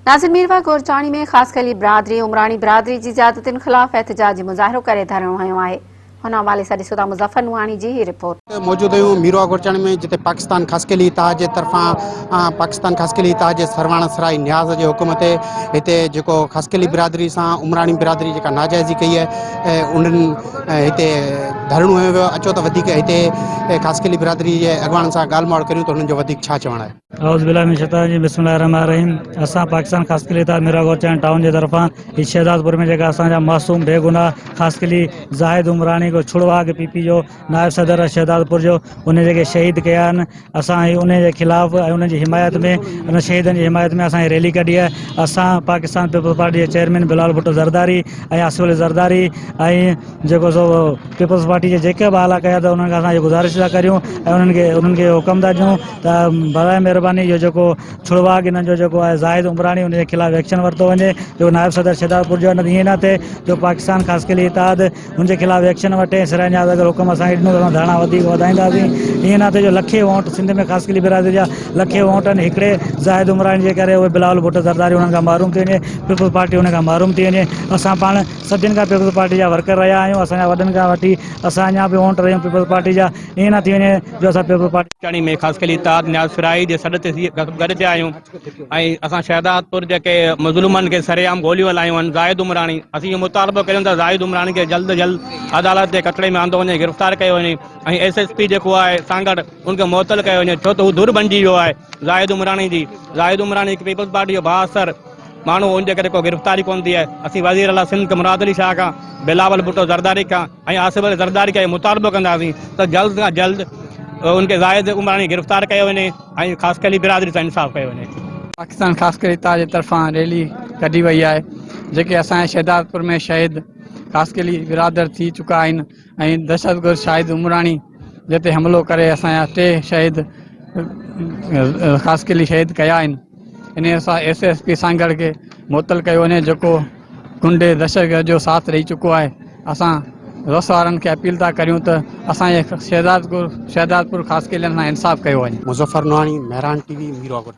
ناظر ميرواهه گورچاڻي ۾ خاصخيلي برادري عمراڻي برادري جي زيادتين خلاف احتجاجي مظاهرو ڪري ڌرڻو هنيو آهي. هن حوالي سان ڏسو ٿا مظفر نوحاڻي جي هي رپورٽ. موجود آهيون ميرواهه گورچاڻي ۾ جتي پاڪستان خاصخيلي اتحاد جي طرفان پاڪستان خاصخيلي اتحاد جي سرواڻ سرائي نياز جي حڪم تي هتي جيڪو خاصخيلي برادري سان عمراڻي برادري جيڪا ناجائزي ڪئي آهي انهن هتي ڌرڻو هنيو ويو اچو ته وڌيڪ هتي خاصخيلي برادري جي اڳواڻن سان ڳالهه مهاڙ ڪريون ته هنن جو وڌيڪ ڇا چوڻ آهي. اعوذ بالله من الشيطان الرجيم بسم الله الرحمن الرحيم اسان پاڪستان خاصخيلي اتحاد ميرا گورچاڻي ٽائون جي طرفان هي شهدادپور ۾ جيڪا اسان جا معصوم بي گناهه خاصخيلي زاهد عمراڻي کو ڇڙواڳ پي پي جو نائب صدر شهدادپور جو ان جيڪي شهيد ڪيا آهن اسان هي ان جي خلاف ۽ ان جي حمايت ۾ ان شهيدن جي حمايت ۾ اسان هي ريلي ڪڍي آهي اسان پاڪستان پيپلز پارٽي جي چيئرمين بلاول ڀٽو زرداري ۽ آصف علي زرداري ۽ جيڪو سو پيپلز پارٽي جي جيڪي به اعليٰ قيادت انهن کان اسان گذارش ٿا ڪريون ۽ انهن کي انهن کي حڪم ٿا ڏيون ته براء مهرباني اهو جيڪو ڇڙواڳ انهن جو جيڪو آهي زاهد عمراڻي ان جي خلاف ايڪشن ورتو وڃي جيڪو نائب صدر شهدادپور جو آهي نه ته ائين نه ٿئي جو پاڪستان خاصخيلي اتحاد ان جي خلاف ايڪشن وٺي ۽ سرائي نياز اگر حڪم اسان کي ڏنو ته اسان ڌرڻا وڌيڪ وڌائينداسين ائين نه ٿئي جو لکين ووٽ سنڌ ۾ خاصخيلي برادري جا لکين ووٽ آهن هڪڙي زاهد عمراڻي جي ڪري اهي بلاول ڀٽو زرداري انهن کان محروم ٿي وڃي پيپلز پارٽي ان کان محروم ٿي وڃي اسان پاڻ صدين کان پيپلز پارٽي جا ورڪر رهيا آهيون اسان جا وڏن کان وٺي اسان اڃا به ووٽ رهيون پيپلز پارٽي جا ائين نه ٿي وڃي جو اسان پيپلز پارٽي. چڻي ۾ خاصخيلي اتحاد نياز سرائي جي سڏ تي گڏ ٿيا آهيون ۽ اسان شهدادپور جيڪي مظلومن کي سرعام گوليون هلايون آهن زاهد عمراڻي اسين اهو مطالبو ڪريون ٿا زاهد عمراڻي کي جلد جلد عدالت جي ڪٽڙي ۾ آندو وڃي گرفتار ڪيو وڃي ۽ ايس ايس پي جيڪو آهي سانگهڙ ان کي معطل ڪيو وڃي ڇو ته هو ڌر بنجي ويو آهي زاهد عمراڻي جي زاهد عمراڻي هڪ پيپلز پارٽي جو بااثر ماڻهو ان جي ڪري ڪو گرفتاري ڪونه ٿي آهي اسين وزير اعليٰ سنڌ مراد علي شاهه کان بلاول ڀٽو زرداري کان ۽ آصف علي زرداري کي مطالبو ڪنداسين ته جلد کان جلد ان کي زاهد عمراڻي گرفتار ڪيو وڃي ۽ خاصخيلي برادري سان انصاف ڪيو وڃي. پاڪستان خاصخيلي اتحاد جي طرفان ريلي ڪڍي وئي آهي جيڪي اسان جي شهدادپور ۾ شهيد خاصخيلي برادر ٿي چڪا آهن ۽ دهشتگرد شاهد عمراڻي جتي حملو ڪري اسان جا ٽي شهيد خاصخيلي شهيد ڪيا آهن انهي سان ايس ايس پي سانگهڙ کي معطل ڪيو وڃي جيڪو غنڊي دهشتگرد جو ساٿ ڏئي چڪو آهي اسان رس وارن کي اپيل ٿا ڪريون ته اسان جي شهدادپور شهدادپور خاصخيلين سان انصاف ڪيو وڃي. Muzaffar Nohani, Mehran T V, Mirwah Goth.